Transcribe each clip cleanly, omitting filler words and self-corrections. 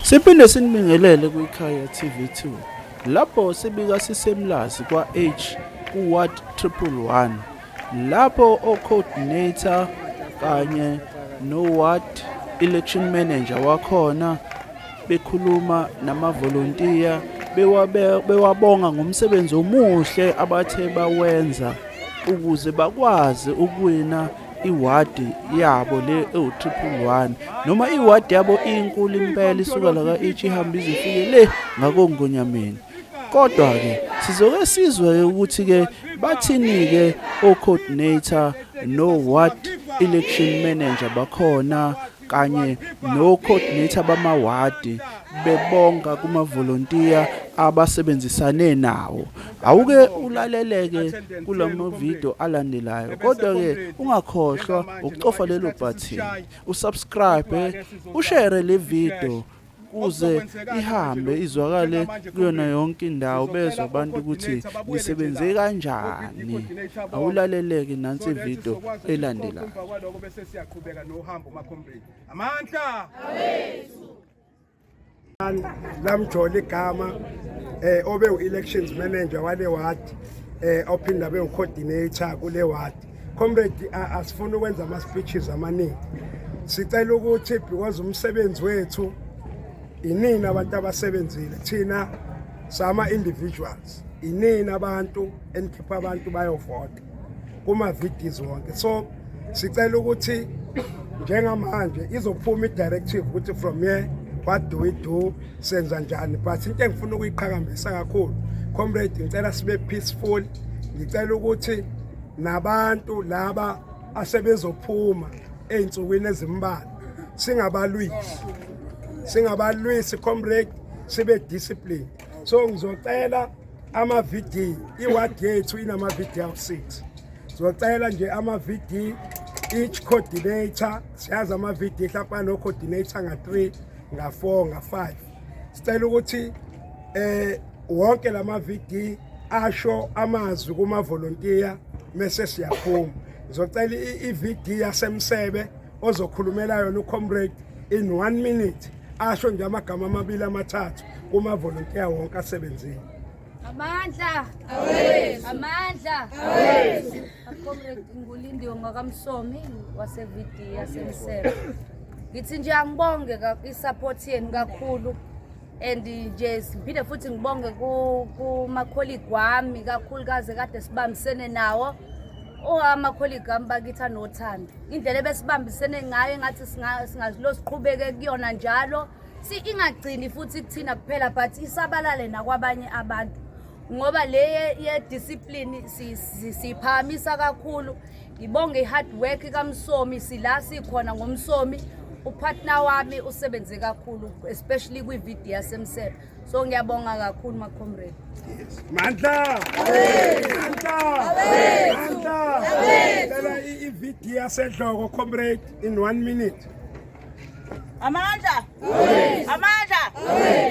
Siphinde sinibingelele kwiKhaya TV2 lapho sibika siseMlazi kwa-H ku-Ward 111 lapho o-coordinator kanye no-ward election manager wakhona bekhuluma namavolontiya bewabonga ngomsebenzi omuhle abathe bawenza ukuze bakwazi ukuwina iwadi yabo le ewu-111. Noma iwadi yabo inkulu impela, isuka la ka-H ihambe ize ifike le ngakoNgonyameni, kodwa-ke sizoke sizwe-ke ukuthi-ke bathini-ke o-coordinator no-ward election manager bakhona kanye no-coordinator bamawadi bebonga kumavolontiya abasebenzisane nawo. Awuke ulaleleke kulama video alandelayo, kodwa-ke ungakhohlwa ukucofa lelo button, usubscribe, ushare le video kuze ihambe izwakale kuyona yonke indawo, bezwe abantu ukuthi nisebenze kanjani. Awulaleleke nansi ivideo elandelayo. Kwalokho bese siyaqhubeka nohambo, ma-comrade. Amandla! Lamjola igama obe u-elections manager wale ward, ophinda abe u-coordinator kule ward. Comrade, asifuni ukwenza ama speeches amaningi. Sicela ukuthi, because umsebenzi wethu inini abantu abasebenzile, thina sama individuals, inini abantu enikhipha abantu bayovota kuma VDs wonke. So sicela ukuthi njengamanje izophuma i-directive ukuthi from here what do we do, senza njani. But into engifuna ukuyiqhakambisa kakhulu, comrade, ngicela sibe peaceful. Ngicela ukuthi nabantu laba asebezophuma ey'nsukwini ezimbalwa singabalwisi, singabalwisi, comrade, sibe disciplined. So ngizocela ama-VD, iward yethu inama-VD awu-6. Ngizocela nje ama-VD, each coordinator, siyazi ama-VD mhlawumbe ano-coordinator nga-3, nga-4, nga-5. Sicela ukuthi wonke lama VD asho amazwi kuma volunteer mase siyaphuma. Ngizocela i-VD yaseMsebe ozokhulumela yona ucomrade in 1 minute, asho nje amagama amabili amathathu kuma volunteer wonke asebenzile. Amandla! Awethu! Amandla! Awethu! Comrade, nguLindiwe ngwakamsomi wase-VD yaseMsebe. Ngithi nje angibonge i-support yenu kakhulu and nje siphinde futhi ngibonge kuma-colleague wami, kakhulukazi kade sibambisene nawo. Ama-colleague ami bakithi anothando, indlela ebesibambisene ngayo engathi singazilo siqhubeke kuyona njalo, si ingagcini futhi kuthina kuphela but isabalale nakwabanye abantu, ngoba le ye-discipline siyiphakamisa kakhulu. Ngibonge i-hard work kaMsomi. Sila sikhona ngoMsomi, upartner wami, usebenze kakhulu, especially kwi-VD yaseMsebe. So ngiyabonga kakhulu, ma-comrade. Mandla! Mandla! Mandla! Cela i-VD yaseDloko, comrade, in 1 minute. Amandla! Amandla!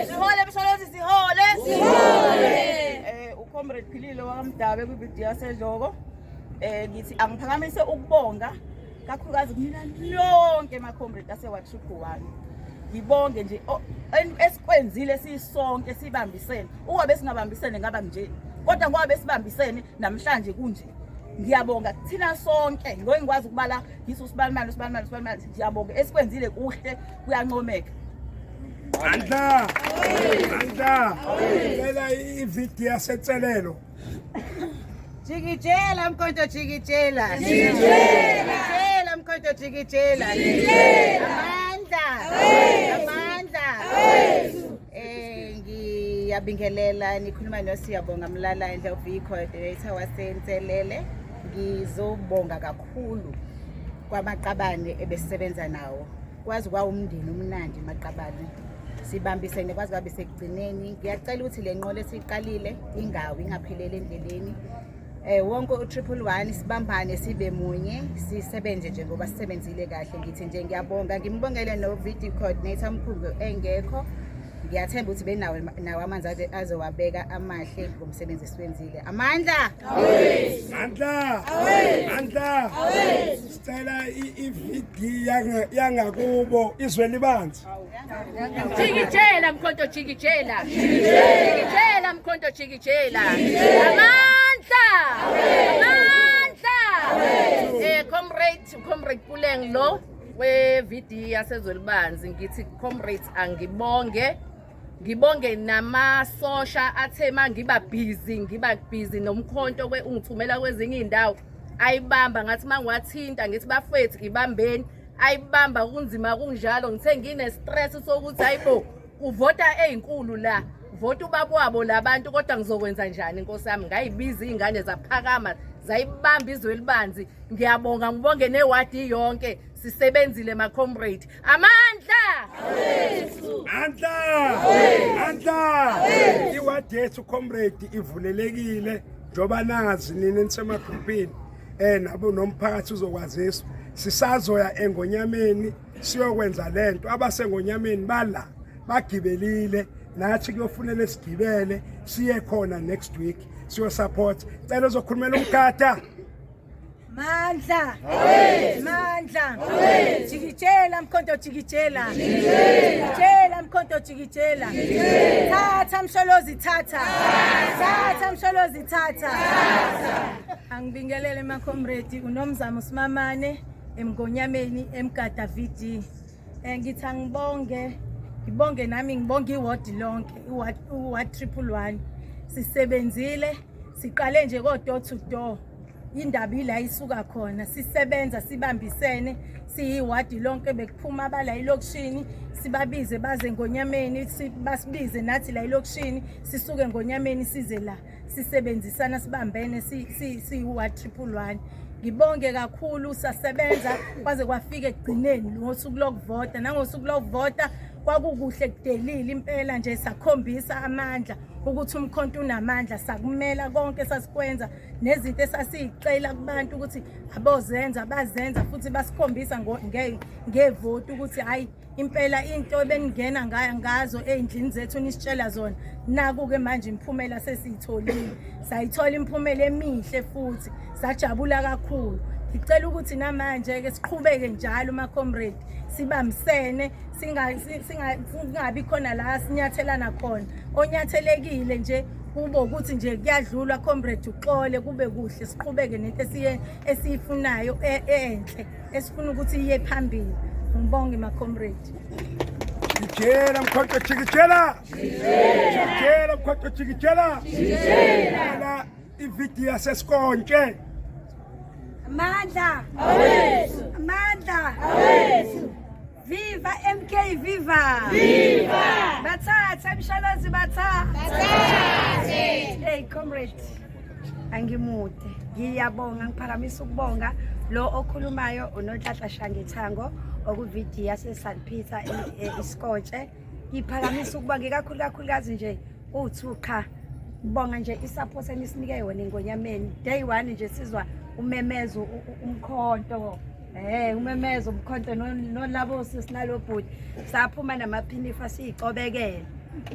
Sihole, Msholozi, sihole! Sihole! Ucomrade Philile wakamdabe kwi-VD yaseDloko. Ngithi angiphakamise ukubonga kakhulukazi kumina nonke ma comrade ase wa 111. Ngibonge nje esikwenzile sisonke sibambisene. Uma besingabambisene ngaba nje. Kodwa ngoba besibambisene namhlanje kunje. Ngiyabonga kuthina sonke, ngoba ngikwazi ukubala ngithi usibalimali, usibalimali, usibalimali. Ngiyabonga, esikwenzile kuhle, kuyancomeka. Mandla! Mandla! Cela i-VD yaseTselelo. Jikijela mkhonto, jikijela. Jikijela mkhonto, jikijela. Amandla! Amandla! Ngiyabingelela, nikhuluma noSiyabonga Mlala Ndlovu, coordinator waseNselele. Ngizobonga kakhulu kwamaqabane ebesisebenza nawo. Kwazi kwawumndeni omnandi maqabane. Sibambisene kwazi kwabe sekugcineni. Ngiyacela ukuthi le nqola esiyiqalile ingawi, ingapheleli endleleni. Wonke u-111 sibambane, sibe munye, sisebenze njengoba sisebenzile kahle. Ngithi nje ngiyabonga, ngimbongele no VD coordinator omkhulu engekho. Ngiyathemba ukuthi benawo nawo amanzi azowabeka amahle ngomsebenzi esiwenzile. Amandla! Mandla! Mandla! Sicela i-VD yangakubo izwe libanzi. Jikijela Mkhonto jikijela. Jikijela Mkhonto jikijela. Amandla! Amandla! Comrade, Comrade Puleng lo we VD yaseZwelibanzi, ngithi comrades angibonge. Ngibonge namasosha athe mangiba busy, ngiba busy nomkhonto kwe ungithumela kwezinye izindawo. Ayibamba ngathi mangiwathinta ngithi bafethu ibambeni, ayibamba kunzima kunjalo. Ngithe ngine stress sokuthi hayibo kuvota ezinkulu la, vota ubaba wabo labantu, kodwa ngizokwenza njani inkosi yami. Ngayibiza izingane zaphakama zayibamba izwe elibanzi. Ngiyabonga, ngibonge newadi yonke, sisebenzile ma comrade. Amandla! Amandla! Amandla! Iwadi yethu comrade ivulelekile njoba nazi nina nisemagrupini nabo nomphakathi uzokwaziswa. Sisazoya engonyameni siyokwenza lento, abasengonyameni bala bagibelile, nathi kuyofunela sigibele siye khona next week siyo support. Cela uzokhulumela umgada. Mandla! Mandla! Jikijela Mkhonto jikijela! Jikijela Mkhonto jikijela! Thatha Msholozi thatha! Thatha Msholozi thatha! Angibingelele ma-comrade, uNomzamo Simamane eMngonyameni eMgada VD. Ngithi angibonge, ngibonge nami, ngibonge iward lonke, iward 111. Sisebenzile, siqale nje ko door to door. Indaba ila isuka khona, sisebenza sibambisene siyiwadi lonke, bekuphuma abala elokishini sibabize baze ngonyameni, basibize nathi la elokishini sisuke ngonyameni size la, sisebenzisana sibambene siyiward 111. Ngibonge kakhulu, sasebenza kwaze kwafika ekugcineni ngosuku lokuvota, nangosuku lokuvota kwakukuhle kudelile impela nje, sakhombisa amandla ukuthi umkhonto unamandla, sakumela konke sasikwenza nezinto esasiyicela kubantu ukuthi abozenza bazenza, futhi basikhombisa ngevoti ukuthi hayi impela into ebeningena ngazo ey'ndlini zethu nisitshela zona, naku-ke manje imiphumela sesiyitholile, sayithola imiphumela emihle futhi sajabula kakhulu. Ngicela ukuthi namanje-ke siqhubeke njalo ma-comrade, sibambisene, singabi khona la sinyathelana khona, onyathelekile nje kube ukuthi nje kuyadlulwa comrade, uxole kube kuhle, siqhubeke nento esiyifunayo enhle esifuna ukuthi iye phambili. Ngibonge ma-comrade. Jikijela Mkhonto jikijela! Jikijela Mkhonto jikijela! Jikijela! Ividiyo yasesikonke. Amandla! Amandla! Viva MK viva! Viva! Bathathe Msholozi bathathe! Bathathe! Hey comrade, angimude. Ngiyabonga, ngiphakamisa ukubonga lo okhulumayo uNonhlanhla Shangethango okuVD yase St Peter iSkotshe. Ngiphakamisa ukubonga ikakhulu kakhulukazi nje u2 qha. Ngibonga nje isupport enisinike yona engonyameni. Day 1 nje sizwa umemezo umkhonto. Umemezo umkhonto nolabo sesinalo bhuti. Saphuma namaphinifa siyicobekele.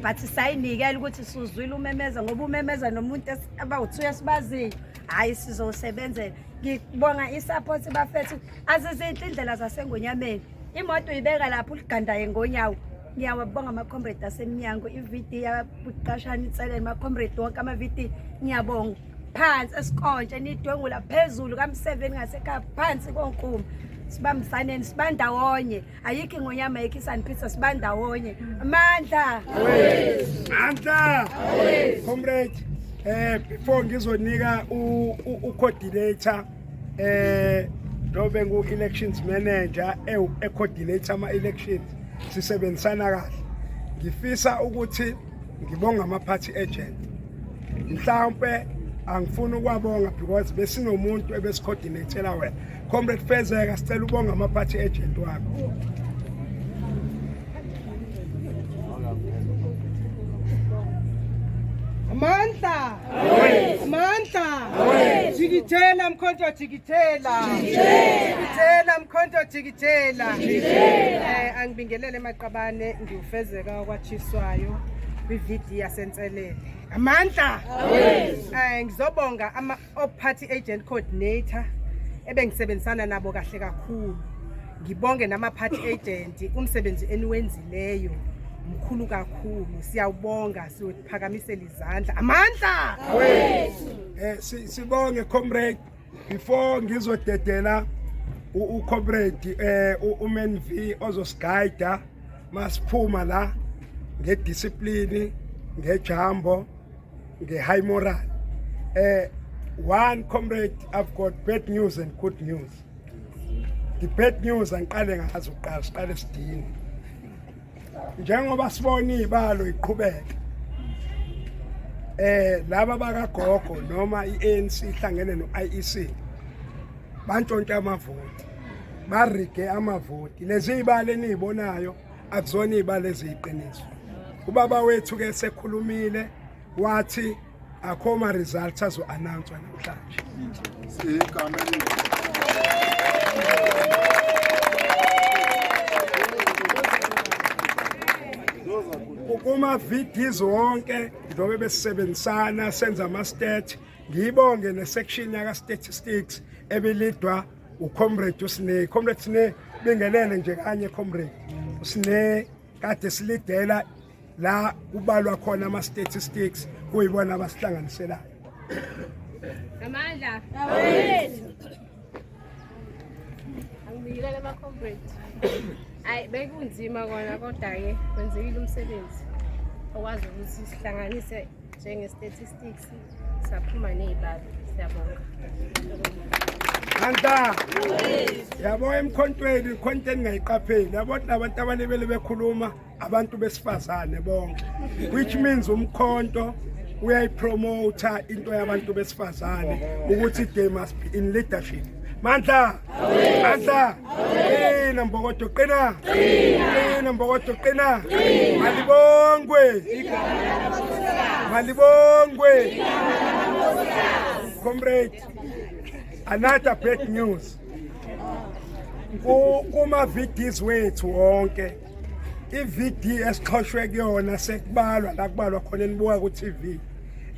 But sayinikela ukuthi suzwile umemeza ngoba umemeza nomuntu abawu2 esibaziyo. Hayi sizosebenzela. Ngibonga isupport bafethu. Azizinhle indlela zasengonyameni. Imoto uyibeka lapho uligandaye ngonyawo. Ngiyawabonga ama-comrade asemnyango, i-VD yabuqashana inselelo, ama-comrade wonke ama-VD ngiyabonga. Phansi esikontshe nidwengula phezulu kaMseveni ngasekhaya phansi konkuma. Sibambisaneni, sibandawonye. Ayikho ingonyama, ayikho iSan Peter, sibandawonye. Amandla! Amandla! Comrade, before ngizonika u-coordinator nobe ngu-elections manager e-coordinator ama-elections, sisebenzisana kahle. Ngifisa ukuthi ngibonga ama-party agent. Mhlawumbe angifuni ukwabonga because besinomuntu ebesicoordinatela wena. Comrade Fezeka, sicela ubonga ama-party agent wakho. Amandla! Amandla! Jikijela Mkhonto jikijela! Jikijela Mkhonto jikijela! Angibingelele maqabane, ngiwufezeka kwaChiswayo kwi-VD yaseNselele. Amandla! Ngizobonga ama party agent coordinator ebengisebenzisana nabo kahle kakhulu. Ngibonge nama-party agent, umsebenzi eniwenzileyo mkhulu kakhulu, siyawubonga, siyophakamisela izandla. Amandla! Sibonge comrade. Before ngizodedela ucomrade uMan V ozosiguide masiphuma la ngediscipline, ngejambo, nge-high moral. One comrade, I've got bad news and good news. The bad news angiqale ngazo kuqala, siqale sidini. Njengoba sibona izibalo iqhubeka, laba bakagogo noma iANC ihlangene noIEC bantshontsha amavoti, barige amavoti. Lezi izibalo enizibonayo akuzona izibalo eziyiqiniso. Ubaba wethu ke sekhulumile wathi akho ma results azo announce namhlanje. Kuma VDs wonke njengoba besebenzisana senza ama stat, ngiyibonge ne section yaka statistics ebilidwa ucomrade uSine. Comrade Sine, bingelele nje kanye comrade uSine, kade silidela la kubalwa khona ama statistics, kuyibona abasihlanganiselayo. Amandla. Angibingelele ama-comrade. Hayi, bekunzima kona, kodwa-ke kwenzekile umsebenzi okwazi ukuthi sihlanganise njenge-statistics, saphuma ney'balo. Siyabonga. Anta yabo emkhontweni khonto engingayiqapheli yabo labantu abalibele bekhuluma, abantu besifazane bonke, which means umkhonto uyayipromota into yabantu besifazane ukuthi they must be in leadership. Mandla, mandla, qina mbokodo, qina, qina mbokodo, qina. Malibongwe, malibongwe. Comrade, another bad news. Kuma VDs wethu wonke, i-VD esixhoshwe kuyona sekubalwa la kubalwa khona enibuka ku TV,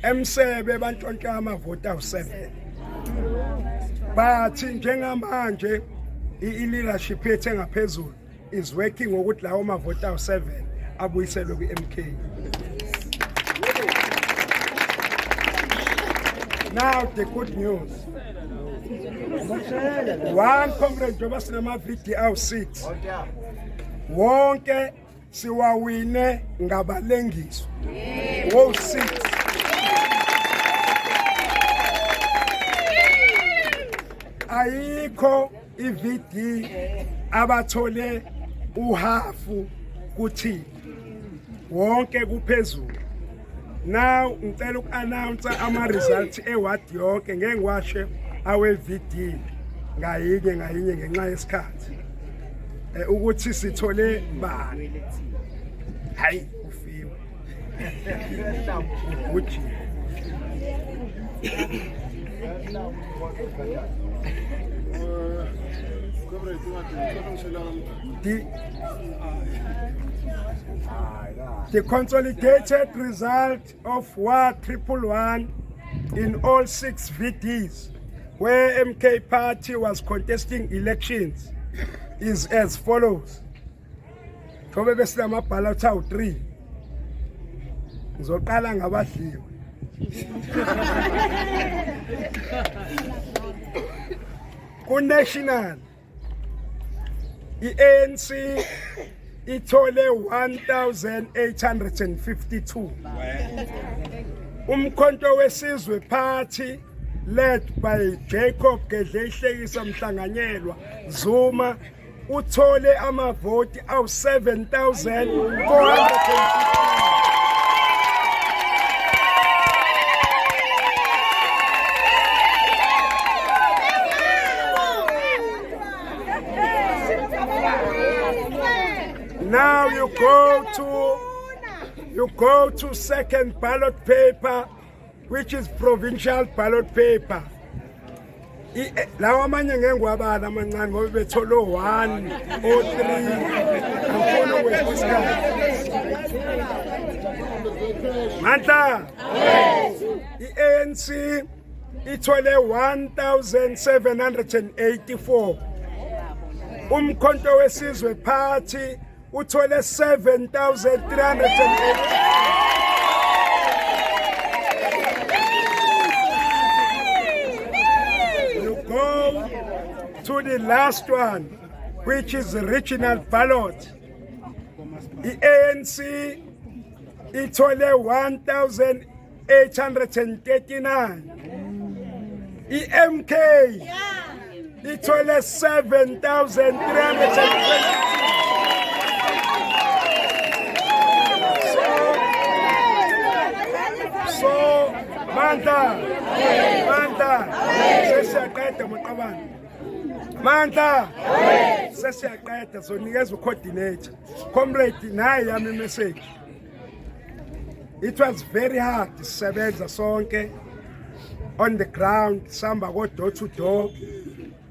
eMsebe, bantshontsha amavoti awu7. But njengamanje i-leadership yethu engaphezulu is working ngokuthi lawo mavoti awu7 abuyiselwe kwi-MK. Now the good news. One comrade, njengoba sinama-VD awu-6 wonke siwawine ngabalengiso wo-6. Ayikho i-VD abathole uhafu kuthi wonke kuphezulu. Now ngicela uku-announce ama-results eward yonke, ngeke ngiwashe awe-VD ngayinye ngayinye ngenxa yesikhathi, ukuthi sithole bani. Hayi, ufiwe uji. The consolidated result of Ward 111 in all six VDs where MK Party was contesting elections is as follows. Njengoba besinamaballot awu-3, ngizoqala ngabadliwe. Ku-national, i-ANC ithole 1852. Umkhonto weSizwe Party led by Jacob Gedleyihlekisa Mhlanganyelwa Zuma uthole amavoti awu-7450. Now you go to second ballot paper, which is provincial ballot paper. Lawa amanye ngeke ngiwabala amancane ngoba bethole o1 o3, angifuni ukweqa isikhathi. Mandla, iANC ithole 1784. Umkhonto Wesizwe Party uthole 7380. You go to the last one, which is regional ballot. I-ANC ithole 1839, i-MK ithole 7320. So mandla, mandla, sesiyaqeda maqabane, mandla, sesiyaqeda. Zonikeza ucoordinator, comrade, nayi yami message. It was very hard sisebenza sonke on the ground, sihamba ko door to door,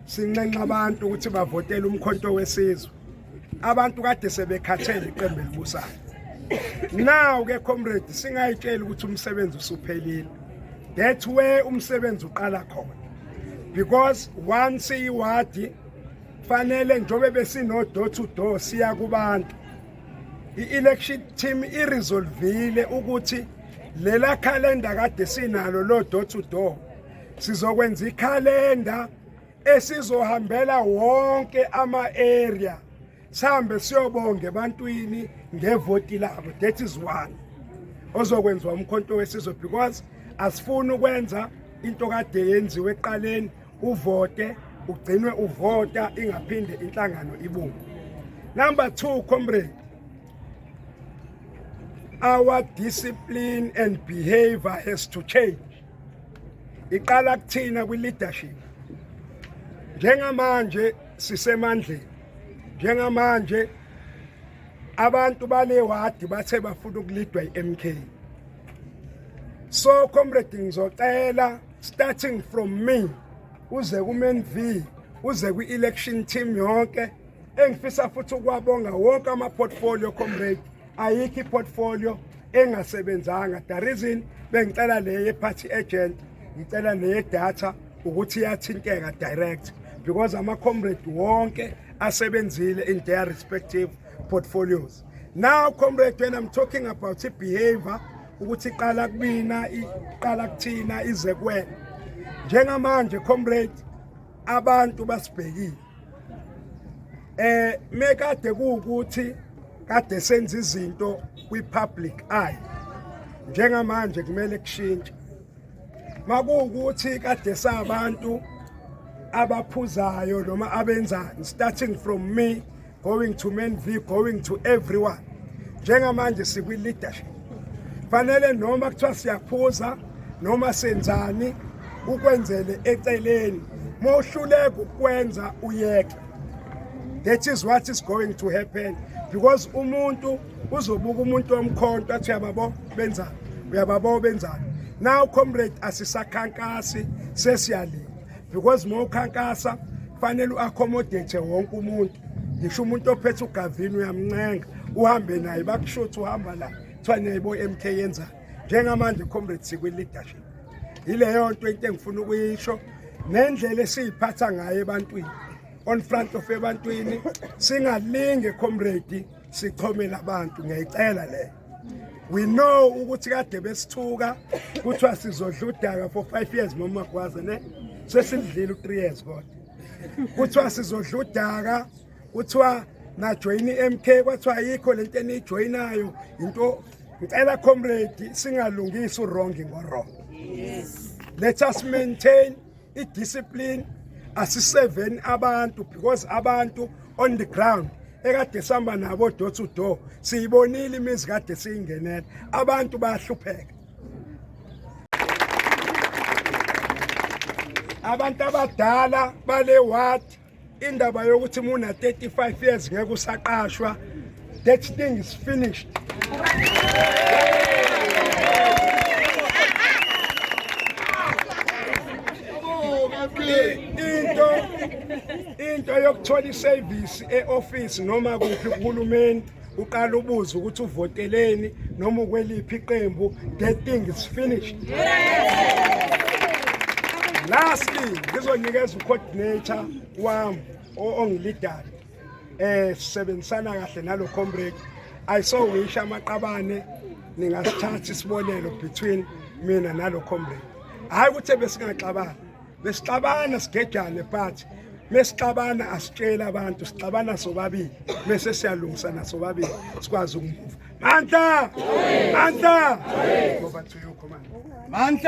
sinxenxa abantu ukuthi bavotele Umkhonto Wesizwe. Abantu kade sebekhathele iqembu elibusayo. Now ke comrade, singayitsheli ukuthi umsebenzi usuphelile. That's where umsebenzi uqala khona, because once iwadi fanele njobe besino door to door siya kubantu, i-election team iresolvile ukuthi lela calendar kade sinalo lo door to door, sizokwenza ikhalenda esizohambela wonke ama-area, sihambe siyobonga ebantwini ngevoti labo. That is one ozokwenziwa Umkhonto Wesizwe, because asifuni ukwenza into kade yenziwe ekuqaleni, uvote ugcinwe uvota ingaphinde inhlangano ibuke. Number 2, comrade, our discipline and behavior has to change. Iqala kuthina kwi-leadership. Njengamanje sisemandleni, njengamanje abantu bale wadi bathe bafuna ukulidwa i-MK. So comrade, ngizocela, starting from me uze ku-Man V, uze kwi-election team yonke, engifisa futhi ukwabonga wonke ama-portfolio, comrade, ayikho i-portfolio engasebenzanga. The reason bengicela le ye-party agent, ngicela neye-data ukuthi iyathinteka direct, because ama-comrade wonke asebenzile in their respective portfolios. Now comrade, when I'm talking about i-behavior, ukuthi iqala kubina, iqala kuthina ize kuwena. Njengamanje comrade, abantu basibhekile. Mekade kuukuthi kade senza izinto kwi-public eye, njengamanje kumele kushintshe. Makuwukuthi kade sabantu abaphuzayo noma abenzani, starting from me going to Man V, going to everyone, njengamanje sikwi-leadership, fanele noma kuthiwa siyaphuza noma senzani, ukwenzele eceleni. Mawuhluleka ukwenza, uyeke. That is what is going to happen, because umuntu uzobuka umuntu womkhonto athi, "Uyababo benzani, uyababo benzani." Now comrade, asisakhankasi, sesiyalila, because mawukhankasa fanele uaccommodate wonke umuntu. Ngisho umuntu ophethe ugavini uyamncenga uhambe naye, bakusho uhamba la, kuthiwa niyayibo MK yenzani. Njengamanje comrade, sikwi-leadership. Yileyo nto into engifuna ukuyisho, nendlela esiyiphatha ngayo ebantwini, on front of ebantwini, singalinge comrade sichomela abantu. Ngiyayicela leyo. We know ukuthi kade besithuka, kuthiwa sizodla udaka for 5 years. Mama Gwaza ne, sesidlile u3 years, kodwa kuthiwa sizodla udaka, kuthiwa najoyina i-MK, kwathiwa ayikho lento eniyijoyinayo into. Ngicela comrade, singalungisi uwrong ngo-wrong. Let us maintain i-discipline, asiseveni abantu, because abantu on the ground ekade sihamba nabo door to door, siyibonile imizi kade siyingenela, abantu bayahlupheka. Abantu abadala bale ward, indaba yokuthi muna 35 years ngeke usaqashwa, that thing is finished. Into yokuthola iservice eoffice noma kuphi kuhulumeni, uqala ubuze ukuthi uvoteleni noma ukweliphi iqembu, that thing is finished. Lastly, ngizonikeza ucoordinator wami ongilidayo. Sisebenzisana kahle nalo comrade. I so wish amaqabane ningasithatha isibonelo between mina nalo comrade. Hayi ukuthi besingaxabani, besixabana sigejane, but mesixabana asitshela abantu, sixabana sobabili bese siyalungisana sobabili, sikwazi ukumuva. Mandla, mandla, over to you, commander. Mandla.